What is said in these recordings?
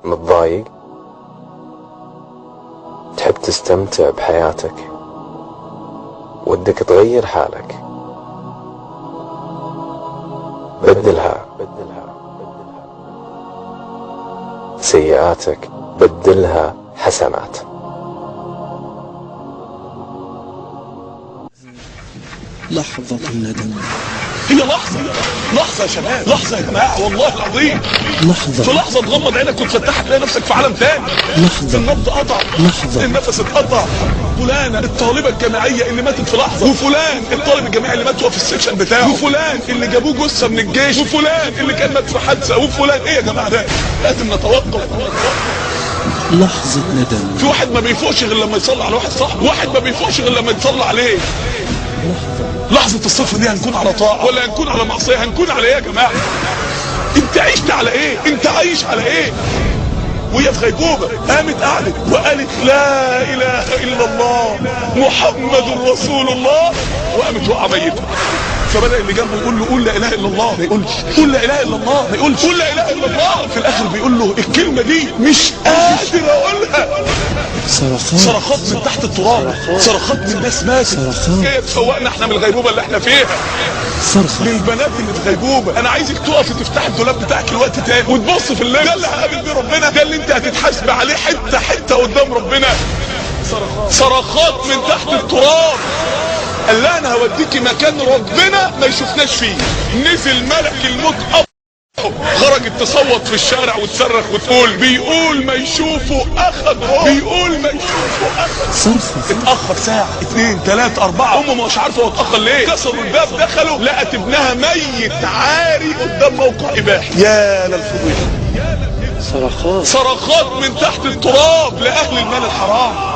متضايق؟ تحب تستمتع بحياتك؟ ودك تغير حالك؟ بدلها. سيئاتك بدلها حسنات. لحظة الندم هي لحظة، لحظة يا شباب، لحظة يا جماعة، والله العظيم لحظة. في لحظة تغمض عينك وتفتحها تلاقي نفسك في عالم تاني. لحظة. النبض قطع، لحظة. النفس اتقطع. فلانة الطالبة الجامعية اللي ماتت في لحظة، وفلان الطالب الجامعي اللي مات وهو في ال section بتاعه، وفلان اللي جابوه جثة من الجيش، وفلان اللي كان مات في حادثة، وفلان ايه يا جماعة ده؟ لازم نتوقف. لحظة ندم. في واحد ما بيفوقش غير لما يصلي على واحد صاحبه، واحد ما بيفوقش غير لما يتصلى عليه. لحظة الصفر دي هنكون على طاعة ولا هنكون على معصية؟ هنكون على ايه يا جماعة؟ انت عشت على ايه؟ انت عايش على ايه؟ وهي في غيبوبة قامت قعدت وقالت لا اله الا الله محمد رسول الله، وقامت وقع ميتة. فبدأ اللي جنبه يقول له قول لا اله الا الله، ما يقولش. قول لا اله الا الله، ما يقولش. قول لا اله الا الله. في الاخر بيقول له الكلمة دي مش قادر اقولها. صرخات، صرخات من تحت التراب، صرخات من ناس ماتت. صرخات. جاية تفوقنا احنا من الغيبوبه اللي احنا فيها. صرخة للبنات اللي في غيبوبة، انا عايزك تقفي تفتحي الدولاب بتاعك الوقت تاني وتبص في اللبس ده اللي هقابل بيه ربنا، ده اللي انت هتتحاسب عليه حتة حتة قدام ربنا. صرخات من تحت التراب. قال لها انا هوديكي مكان ربنا ما يشوفناش فيه. نزل ملك الموت خرجت تصوت في الشارع وتصرخ وتقول، بيقول ما يشوفوا اخد روح، بيقول ما يشوفوا اخد. صرخة. اتاخر ساعة، 2 3 4، امه مش عارفه هو اتاخر ليه. كسروا الباب دخلوا، لقت ابنها ميت عاري قدام موقع اباحي. يا للفضيحه. صرخات، صرخات من تحت التراب لاهل المال الحرام.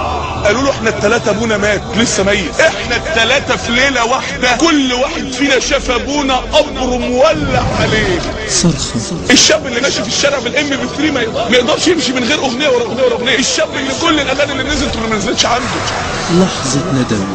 قالوا له احنا الثلاثة ابونا مات لسه ميت، احنا الثلاثة في ليلة واحدة كل واحد فينا شاف ابونا قبره مولع عليه. صرخة. الشاب اللي ماشي في الشارع بال MP3 ما يقدرش يمشي من غير اغنية ورا اغنية ورا اغنية. الشاب اللي كل الاغاني اللي نزلت واللي ما نزلتش عنده. لحظة ندم.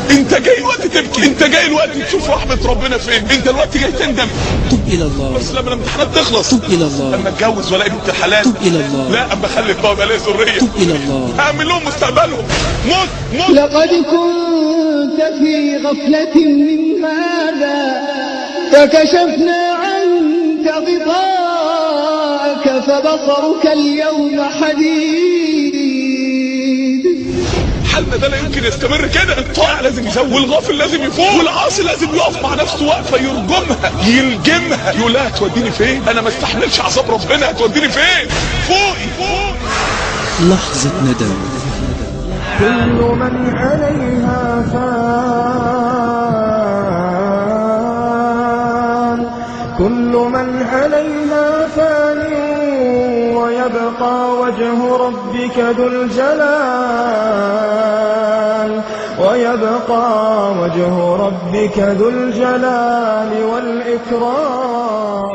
انت جاي الوقت تبكي، انت جاي الوقت تشوف رحمه ربنا فين، انت الوقت جاي تندم. تب إلى الله، بس لما الامتحانات تخلص، تب إلى الله. اما اتجوز والاقي بنت الحلال، تب إلى الله. لا اما اخلف بقى ويبقى ليا ذرية، تب إلى الله. اعمل لهم مستقبلهم. موت موت. لقد كنت في غفلة من هذا فكشفنا عنك غطاءك فبصرك اليوم حديد. حالنا ده لا يمكن يستمر كده. الطائع لازم يزود، والغافل لازم يفوق، والعاصي لازم يقف مع نفسه وقفه يرجمها يلجمها، يقول لها هتوديني فين؟ انا ما استحملش عذاب ربنا، هتوديني فين؟ فوقي فوقي. لحظة ندم. كل من عليها فان، كل من عليها فان، ويبقى وجه ربك ذو الجلال، ويبقى وجه ربك ذو الجلال والإكرام.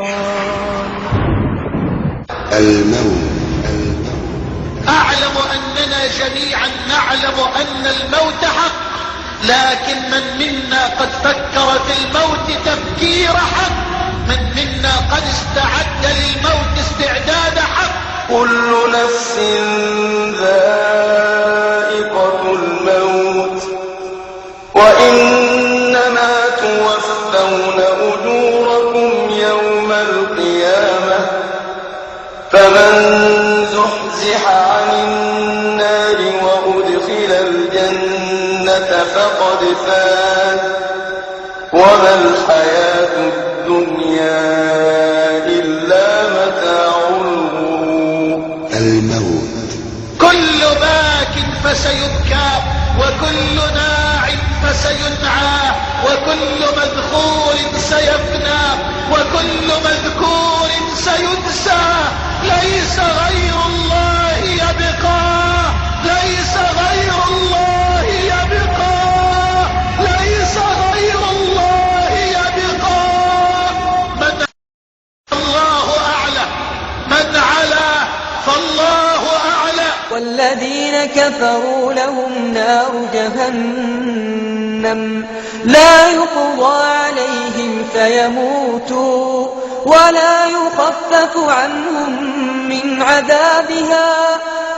الموت. أعلم أننا جميعا نعلم أن الموت حق، لكن من منا قد فكر في الموت تفكير حق؟ من منا قد استعد للموت استعداد حق؟ كل نفس ذائقة الموت، وإنما توفون أجوركم يوم القيامة، فمن زحزح عن النار وأدخل الجنة فقد فاز، وما الحياة الدنيا إلا متاع الغرور. الموت. كل باك فسيبكى، وكل ناع فسينعى، وكل مذخور سيفنى، وكل مذكور سينسى. ليس غير الله يبقى، ليس غير الله يبقى، ليس غير الله يبقى. من الله أعلى، من علا فالله أعلى. والذين كفروا لهم نار جهنم لا يقضى عليهم فيموتوا ولا يخفف عنهم من عذابها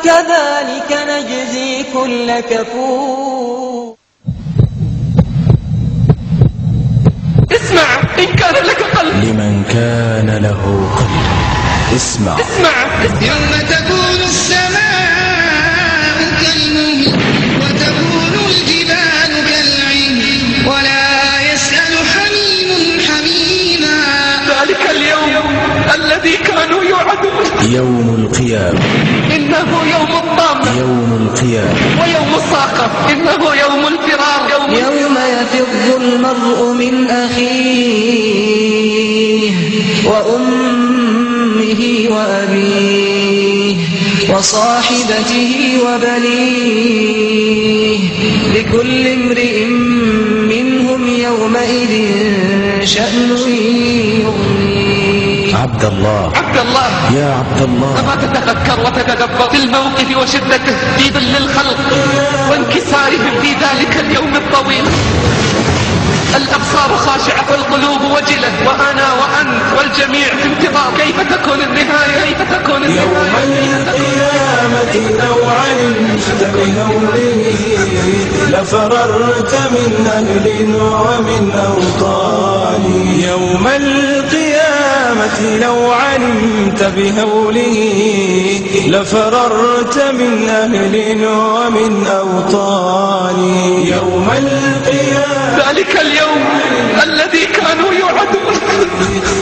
كذلك نجزي كل كفور. اسمع إن كان لك قلب. لمن كان له قلب. اسمع اسمع. يوم تكون السماء كالمهل وتكون الجبال كالعهن ولا يسأل حميم حميما. ذلك اليوم الذي كانوا يوعدون. يوم القيامة. إنه يوم الطامة. يوم القيامة. ويوم الصاخة. إنه يوم الفرار. يوم يفر المرء من أخيه وأمه وأبيه وصاحبته وبنيه لكل امرئ منهم يومئذ شأن يغنيه. عبد الله، عبد الله، يا عبد الله، أما تتفكر وتتدبر في الموقف وشدته في ظل الخلق وانكسارهم في ذلك اليوم الطويل. الأبصار خاشعة والقلوب وجلة، وأنا وأنت والجميع في انتظار كيف تكون النهاية، كيف تكون النهاية. يوم القيامة لو علمت بهوله لفررت من أهل ومن أوطان. يوم القيامة لو علمت بهوله لفررت من أهل ومن أوطان. يوم القيامة ذلك اليوم الذي كانوا يوعدون.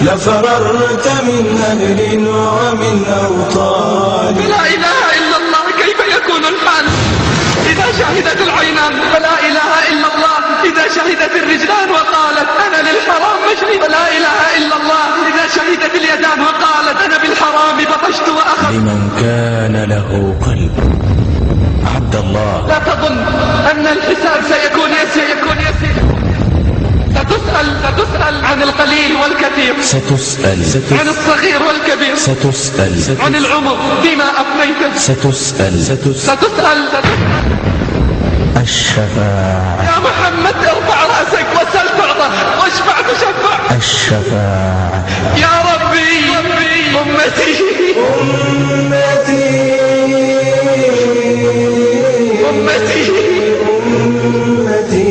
لفررت من أهل ومن أوطان. لا إله إلا الله. كيف يكون الحال إذا شهدت العينان فلا إله إلا الله، إذا شهدت الرجلان وقالت أنا للحرام مشري فلا إله إلا الله، إذا شهدت اليدان وقالت أنا بالحرام بطشت وأخذت. لمن كان له قلب. عبد الله، لا تظن أن الحساب سيكون يسير، يكون يسير. ستسأل عن القليل والكثير. ستسأل عن الصغير والكبير. ستسأل عن العمر فيما أفنيته. ستسأل ستسأل. الشفاعة. يا محمد ارفع رأسك وسل تعطى واشفع تشفع. الشفاعة. يا ربي أمتي أمتي أمتي أمتي أمتي.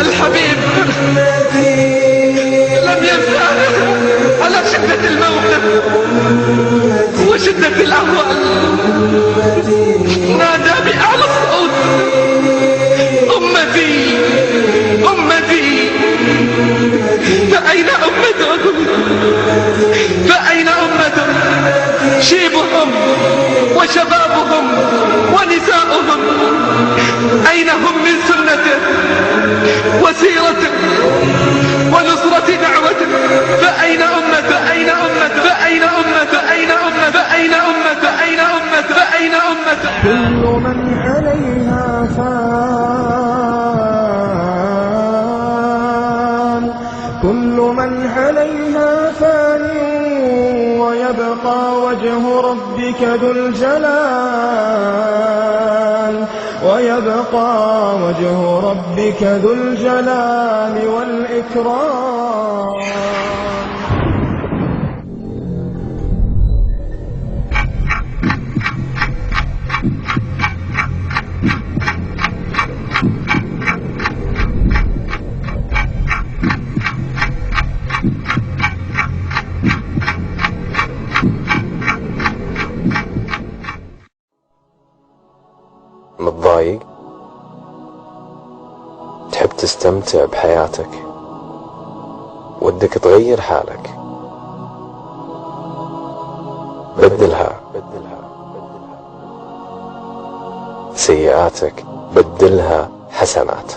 الحبيب لم ينسى على شدة الموقف وشدة الأهوال. نادى بأعلى الصوت أمتي أمتي. فأين أمتهم؟ فأين أمتهم؟ شيبهم وشبابهم ونساؤهم، أين هم من سنته وسيرته ونصرة دعوته؟ فأين أمته؟ أين أمته؟ فأين أمته؟ أين أمته؟ فأين أمته؟ أين أمته؟ فأين أمته؟ كل من عليها فان، كل من عليها فان، ويبقى وجه ربك ذو الجلال، ويبقى وجه ربك ذو الجلال والإكرام. متضايق؟ تحب تستمتع بحياتك؟ ودك تغير حالك؟ بدلها. سيئاتك بدلها حسنات.